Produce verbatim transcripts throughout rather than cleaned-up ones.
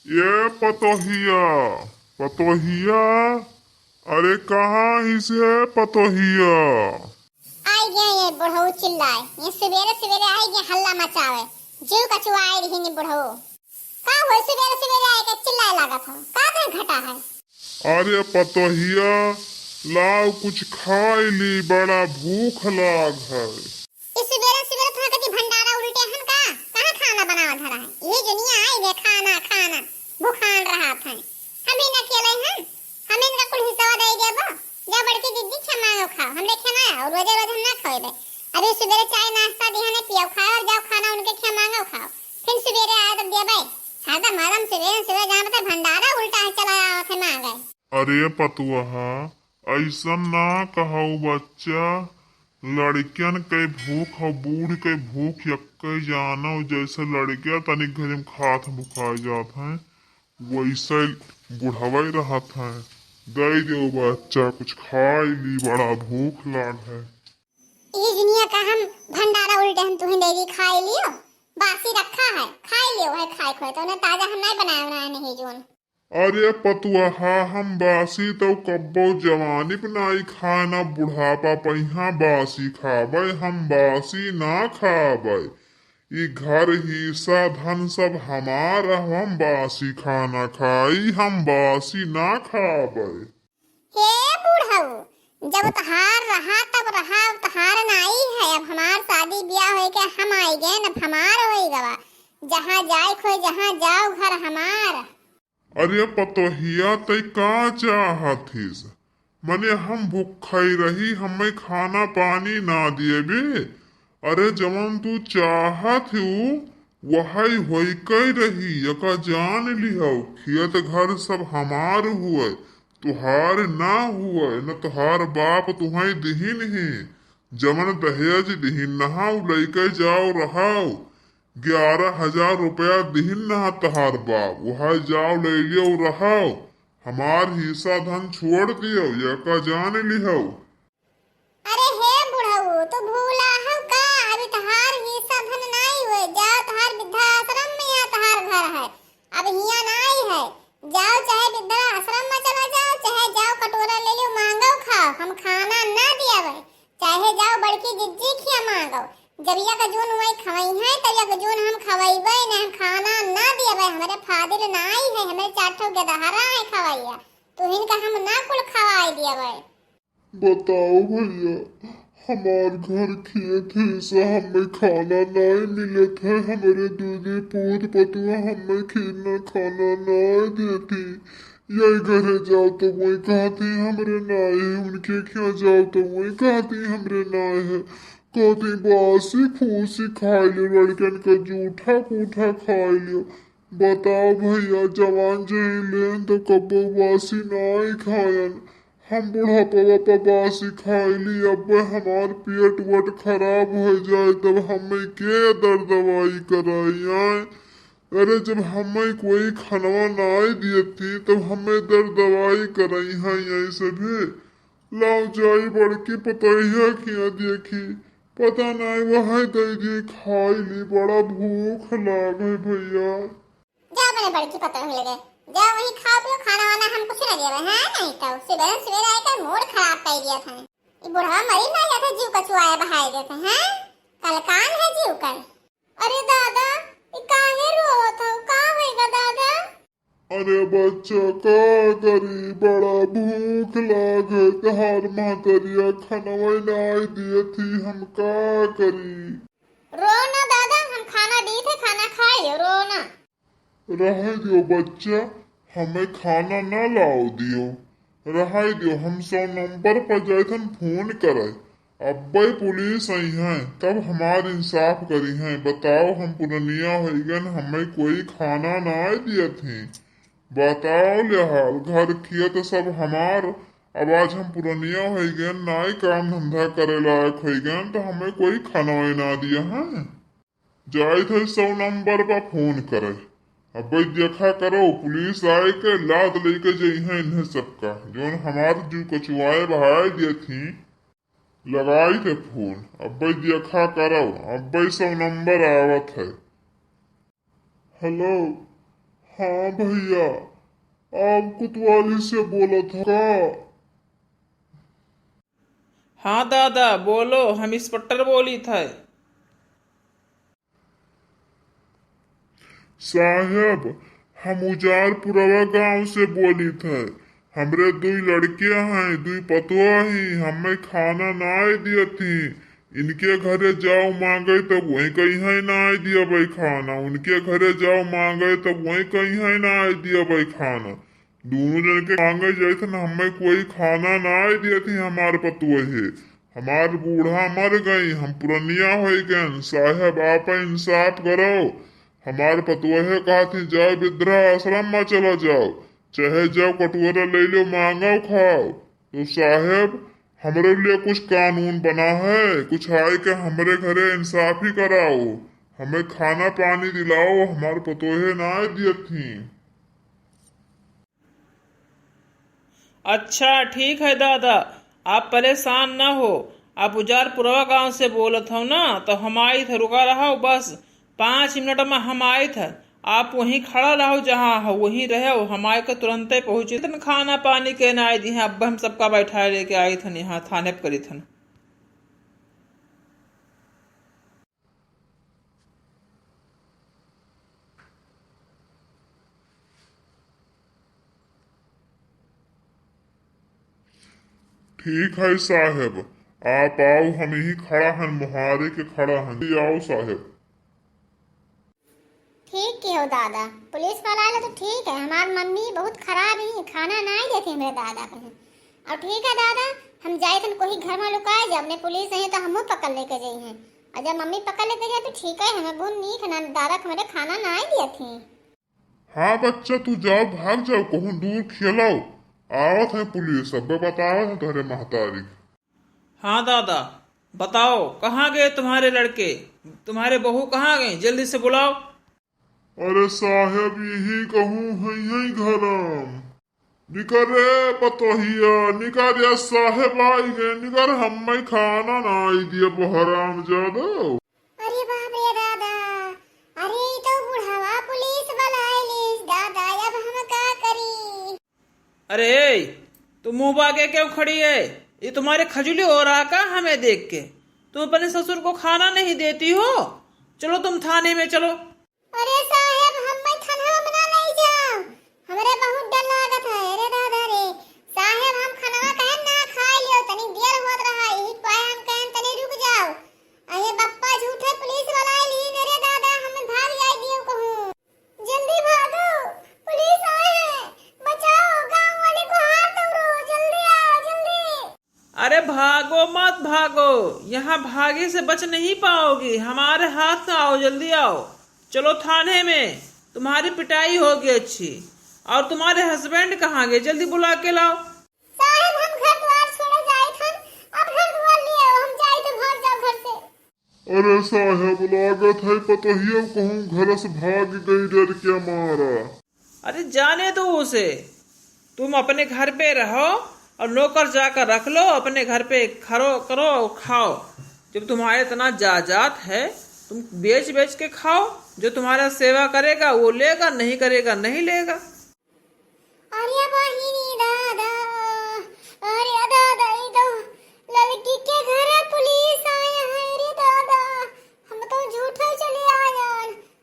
ये पतोहिया, पतोहिया, अरे कहाँ हिसे पतोहिया? आई गए ये बुढ़ऊ चिल्लाए, ये सुबेरे सुबेरे आई गए हल्ला मचावे, जीव कचुआए रही नी बुढ़ऊ। का होई सुबेरे सुबेरे आए के चिल्लाए लागत हो, का कहीं घटा है? अरे पतोहिया, लाओ कुछ खाई ली, बड़ा भूख लाग है। ई सुबेरे सुबेरे तुहा कति भंडारा उल्टे हन का? कहाँ खाना बनावा धरा है? यही दुनिया आई है खाना खाना, भुखान रहा था। हम ही न अकेले हैं, हम इनका कुल हिस्सा दे देबो। जा बड़की दीदी खिया मांगो खाओ, हमरे खिया ना आओ, रोजे रोज हम ना खाएबे। अभी सुबेरे चाय नाश्ता दिया ने पियो खाओ और जाओ खाना उनके खिया मांगो खाओ, फिर सुबेरे आए तो देबे। हरदम हरदम सुबेरे सुबेरे जहाँ पता भंडारा उल्टा है चला आओ थे मांगे। अरे पतुआ, ऐसन ना कहउ बच्चा, लड़कियन के भूख और बूढ़ के भूख यक्के जानव, जैसे लड़किया तनिक घरे में खात भुखाए जात हैं, वैसे बुढ़वे रहत हैं। दे दो बच्चा, कुछ खाई ली, बड़ा भूख लाग है। ई दुनिया का हम भंडारा उल्टे हम तुही दे दी, खाई लियो, बासी रखा है, खाई लियो, है खाए खोए तो उन्हें ताजा हम नहीं बनाए बनाए नहीं जोन। अरे पतुआ, हम बासी तो कब्बो जवानी पे नाई खाए, ना बुढ़ापा पे यहाँ बासी खाबे, हम बासी ना खाबे। ई घर हिस्सा धन सब हमार, हम बासी खाना खाई, हम बासी ना खाबे। हे बुढ़ऊ, जब तहार रहा तब रहा, अब तहार नाई है, अब हमार शादी ब्याह होए के हम आई गए, अब हमार होई गवा, जहाँ जाए खोए जहाँ जाओ घर हमार। अरे पतोहिया, तै का चाहत हिस? मने हम भुक्खई रही, हमें खाना पानी ना दिएबे? अरे जवन तू चाहत हू, वही होई कई रही, यका जान लिहौ, खेत घर सब हमार हुए, तुहार ना हुए, न तुहार बाप तुहई दिहिन ही। जवन दहेज दिहिन नहा, उ लइके जाओ रहाओ। ग्यारह हजार रुपया दिहिन ना तहार बाप, वह जाओ ले लियो रहो, हमार हिस्सा धन छोड़ दियो, यका जान लिहो। अरे हे बुढ़ऊ, तू भूला हो का? अभी तहार हिस्सा धन नाई हुए, जाओ तहार वृद्धाश्रम में या तहार घर है, अब हिया नाई है। जाओ चाहे वृद्धाश्रम में चला जाओ, चाहे जाओ कटोरा ले लियो, मांगो खाओ, हम खाना ना दियावे। चाहे जाओ बड़की जिज्जी खिया मांगो, जब यक जून वही खवई है, तब यक जून हम खवैबे न, हम खाना ना दियबे, हमरे फादिल नाई है, हमरे चार ठो गदहरा है खवैया, तुहिन का हम ना कुल खवाई दियबे। बताओ भैया, हमार घर खेत हिस्सा हमें खाना नाई मिलत है, हमरे दीदी पूत पतुआ हमें खीरना खाना नाई देती। यही घरे जाओ तो वही कहती हमरे नाई है, उनके खिया जाओ तो वही कहती हमरे नाई है, कहती बासी फूसी खाई लियो, लड़कन का जूठा कूठा खाई लियो। बताओ भैया, जवान जही लेन तो कब्बो बासी नाई खायन। हम बुढ़ापवा पे बासी खाई ली, अब्बे हमार पेट वट खराब हो जाए, तब हमें के दर दवाई कराई आए? अरे जब हमें कोई खनवा नाई दियत थी, तब हमें दर दवाई करई हैं यही से भी। लाओ जाई बड़की पतोहिया खिया देखी, पता नाई वह दे दी खाई ली, बड़ा भूख लाग है भैया। जाओ मेरे बड़की पतोहिया लगे, जाओ वहीं खाओ पियो, खाना वाना हम कुछ ना देवे हैं, नहीं तो सुबह सुबह आए कर मूड खराब कर दिया था। ये बुढ़वा मरी ना जाता, जीव कचुआए बहाए देते हैं, कलकान है जीव कर। अरे दादा, ई काहे रोवत हौ? का होइगा दादा? अरे बच्चा, का करी, बड़ा भूख लाग है, तहार महतरिया खनवै नाई दियत ही, हम का करी? रो ना दादा, हम खाना दीत है, खाना खाइयो, रो ना। रहे दियो बच्चा, हमें खाना ना लाओ दियो। रहे दियो, हम सौ नंबर पर जाए थन फोन करे। अब्बे पुलिस आई हैं, तब हमार इंसाफ करी हैं। बताओ, हम पुरनिया होइगन, हमें कोई खाना ना दियत ही। बताओ ले हाल, घर खेत सब हमार। अब आज हम पुरनिया होइगन, नाई काम धंधा करे लायक होइगन, तो हमें कोई खाना ना दिया हैं। जाइत है सौ नंबर पर फोन करे। अब्बे देखा करो, पुलिस आए के लात लेके जइहें इन्हें सबका, जौन हमार जीव कचुआए बहाए दियत ही। लगाइत है फोन, अब्बे देखा करो, अब्बे सौ नंबर आवत है। हेलो, हाँ भइया, आप कोतवाली से बोलत हो का? हाँ दादा, बोलो, हम इंस्पेक्टर बोलित है। साहेब, हम उजारपुरवा गाँव से बोलित है। हमरे दुइ लड़के हैं, दुइ पतोह ही, हमें खाना नाय दियत ही। इनके घरे जाओ माँगे तब वहीं कहीं है नाय दियबै खाना, उनके घरे जाओ माँगे तब वहीं कहीं है नाय दियबै खाना। दूनों जन के माँगे जाइत हन, हमें कोई खाना नाय दियत ही हमार पतोहे। हमार बूढ़ा मर गई, हम पुरनिया होइ गएन। साहेब, आप इंसाफ करो। हमार पतोहे कहत ही, "जाओ वृद्धा आश्रम मा चला जाओ, चाहे जाओ कटोरा लइ लो, माँगो खाओ।" तो साहेब, हमरे लिए कुछ कानून बना है, कुछ आइके हमरे घरे इंसाफी कराओ, हमें खाना पानी दिलाओ, हमार पतोहे नाय दियत ही। अच्छा, ठीक है दादा, आप परेशान न हो। आप उजारपुरवा गाँव से बोलत हो ना, तो हम आइत है, रुका रहो, बस पाँच मिनट मा हम आइत है। आप वहीं खड़ा रहो, जहाँ हो वहीं रहो, हम आइके तुरंते पहुँचित है। खाना पानी के नाय दिहे, अब हम सबका बैठाए लेके आइत हन, यहाँ थाने पे करित हन। ठीक है साहेब, आप आओ, हम यहीं खड़ा हन, मुहारे के खड़ा हन। जी आओ साहेब। ठीक किहो दादा, पुलिस वाला आइल तो ठीक है, हमार मम्मी बहुत खराब ही, खाना नाय देती हमरे दादा के। और ठीक है दादा, हम जाइत हन कोई घर मा लुकाए, जब ने पुलिस आई है तो हमहू पकड़ लेके जइहैं। और जब मम्मी पकड़ लेके जाए तो ठीक है, हमें बहुत नीक है ना, दादा के हमरे खाना नाय दियत ही। हाँ बच्चा, तू जाओ, भाग जाओ, कहूँ दूर खेलो, आवत है पुलिस, सब बतावत है तोहरे महतारी। हाँ दादा, बताओ, कहाँ गए तुम्हारे लड़के, तुम्हारे बहू कहाँ गए? जल्दी से बुलाओ। अरे साहेब, यही कहूँ है, यही घरम। निकर रे पतोहिया, निकर रे, साहेब आई गए, निकर, हमें खाना नाई दिए, हरामजादा। अरे बाप रे दादा, अरे ई तो बुढ़वा पुलिस वाला आइलिस दादा, अब हम का करी? अरे ए, तुम मुंह बागे क्यों खड़ी है? ये तुम्हारे खजुली हो रहा का हमें देख के? तुम अपने ससुर को खाना नहीं देती हो? चलो तुम थाने में चलो। अरे साहेब, हम्मे थानवा में ना लई जाओ, हमरे बहुत डर लागत है। अरे दादा रे, साहेब हम खानवा कहेन ना खाए लियो, तनी देर होत रहा, यही पाए हम कहेन तनी रुक जाओ। अरे बप्पा झूठे पुलिस वाला आइल ही, अरे दादा हमें भाग जाए दियो कहूँ। जल्दी भागो, पुलिस आए हैं, बचाओ, गांव वाले को हाथ दौड़ो, जल्दी आओ, जल्दी। अरे भागो मत भागो, यहाँ भागे से बच नहीं पाओगी, हमारे हाथ में आओ, जल्दी आओ, चलो थाने में, तुम्हारी पिटाई होगी अच्छी। और तुम्हारे हस्बैंड कहाँ गए? जल्दी बुला के लाओ। साहेब हम घर द्वार छोड़े जाइत हन, अब घर द्वार ले आओ, हम जाइत, भाग जाओ घर से। अरे साहेब, लागत है पतोहिया कहूँ घर से भाग गई डर के मारा। अरे जाने दो उसे, तुम अपने घर पे रहो और नौकर जाकर रख लो, अपने घर पे खरो करो और खाओ। जब तुम्हारे इतना जायदाद है, तुम बेच बेच के खाओ, जो तुम्हारा सेवा करेगा वो लेगा, नहीं करेगा नहीं लेगा। अरे बहिनी दादा, अरे दादा, ई तो लड़की के घर पुलिस आया है रे दादा, हम तो झूठो चले आया।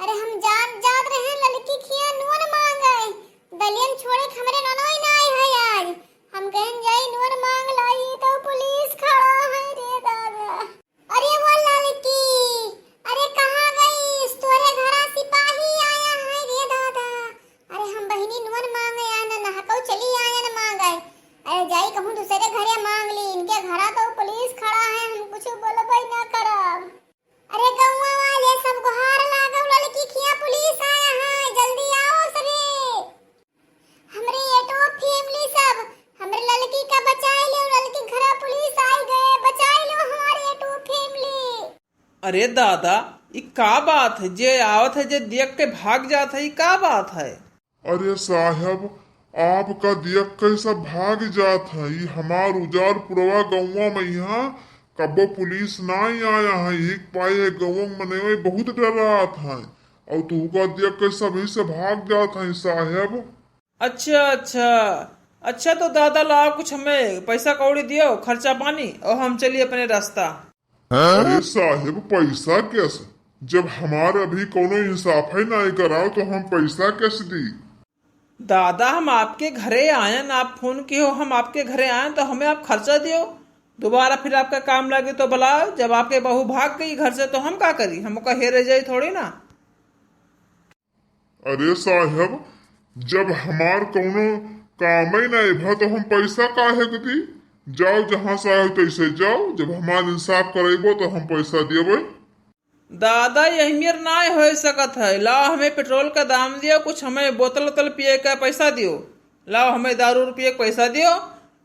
अरे हम जान जात रहे लड़की खिया नून मांगे, दलियन छोड़े के हमरे ननोई ना आए है आज। हम कहन जाई नून मांग लाई तो पुलिस खड़ा है रे दादा। अरे वो लड़की, अरे कहाँ गई? तोरे घरा सिपाही आया है रे दादा। अरे हम बहिनी नुअन मांगे आए न नहकऊ चली आए न मांगे। अरे जाई कहूँ दूसरे घरे मांग ली, इनके घरा तो पुलिस खड़ा है, हम कुछ बोलबे न करब। अरे गौवा वाले सब गुहार लागो, लड़की खिया पुलिस आया है, जल्दी आओ सभी। हमरे एटो फैमिली सब, हमरे लड़की का बचाए लो, लड़की घरा पुलिस आई गए, बचाए लो हमारे एटो फैमिली। अरे दादा, ई का बात है? जे आवत है, जे देख के भाग जात है, ई का बात है? अरे साहब, आपका देख के सब भाग जात है। ई हमार उजारपुरवा गौवा में यहाँ कब्बो पुलिस नाई आया है। एक पाए गौवा में मनई बहुत डरात है। और तू का दिया के सभी से भाग जात है साहेब। अच्छा, अच्छा, अच्छा, तो दादा लाओ कुछ हमें पैसा कौड़ी दियो, खर्चा पानी, और हम चलिए अपने रास्ता। अरे साहेब, पैसा कैसे? जब हमार अभी कोनो इंसाफ ही नहीं कराओ तो हम पैसा कैसे दी? दादा, हम आपके घरे आयन, आप फोन किहो, हम आपके घरे आयन तो हमें आप खर्चा दियो। दोबारा फिर आपका काम लगे तो बुलाओ। जब आपके बहू भाग गई घर से तो हम का करी? हम ओका हेरे जाई थोड़ी ना। अरे साहेब, जब हमार कौनो काम ही नहीं भा तो हम पैसा काहे के दी? जाओ, जहाँ से आयो तैसे जाओ। जब हमार इंसाफ करेबो तो हम पैसा देबे। दादा, यही मेर नाय हो सकत है। लाओ, हमें पेट्रोल का दाम दियो, कुछ हमें बोतल उतल पिए का पैसा दियो। लाओ, हमें दारू उरू पिए का पैसा दियो,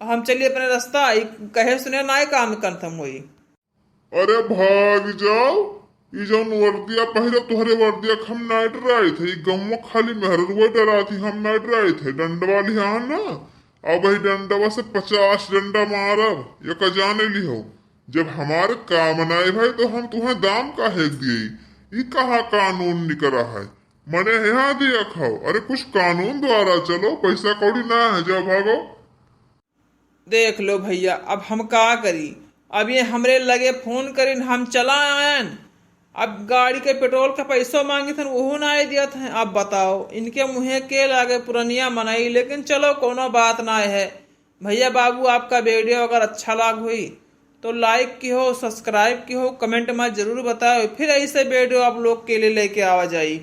हम चलिए अपने रास्ता। ई कहे सुने नाय काम करत हम होई। अरे भाग जाओ, ई जौन वर्दिया पहिरे, तोहरे वर्दिया के हम नाइट राइट है, ई गौवा खाली मेहररुआ डराती, हम नाइट राइट है, डंडवा लिहा ना, अब वही डंडवा से पचास डंडा मारब, ये का जाने लिहो। जब हमार काम नाय भाई तो हम तुम्हें दाम काहे के दिए? ई कहाँ कानून निकला है? मने यहाँ दिया खाओ, अरे कुछ कानून द्वारा चलो, पैसा कौड़ी ना है, जाओ भागो। देख लो भैया, अब हम का करी? अब ये हमरे लगे फोन करिन, हम चला आयन। अब गाड़ी के पेट्रोल का पैसो मांगित हन, ओहू नाय दियत हैं। अब बताओ, इनके मुँहे के लागे पुरनिया मनई, लेकिन चलो, कोनो बात नाय है। भैया बाबू, आपका वीडियो अगर अच्छा लाग हुई तो लाइक किहो, सब्सक्राइब किहो, कमेंट में जरूर बताओ, फिर ऐसे वीडियो आप लोग के लिए लेके आवा जाई।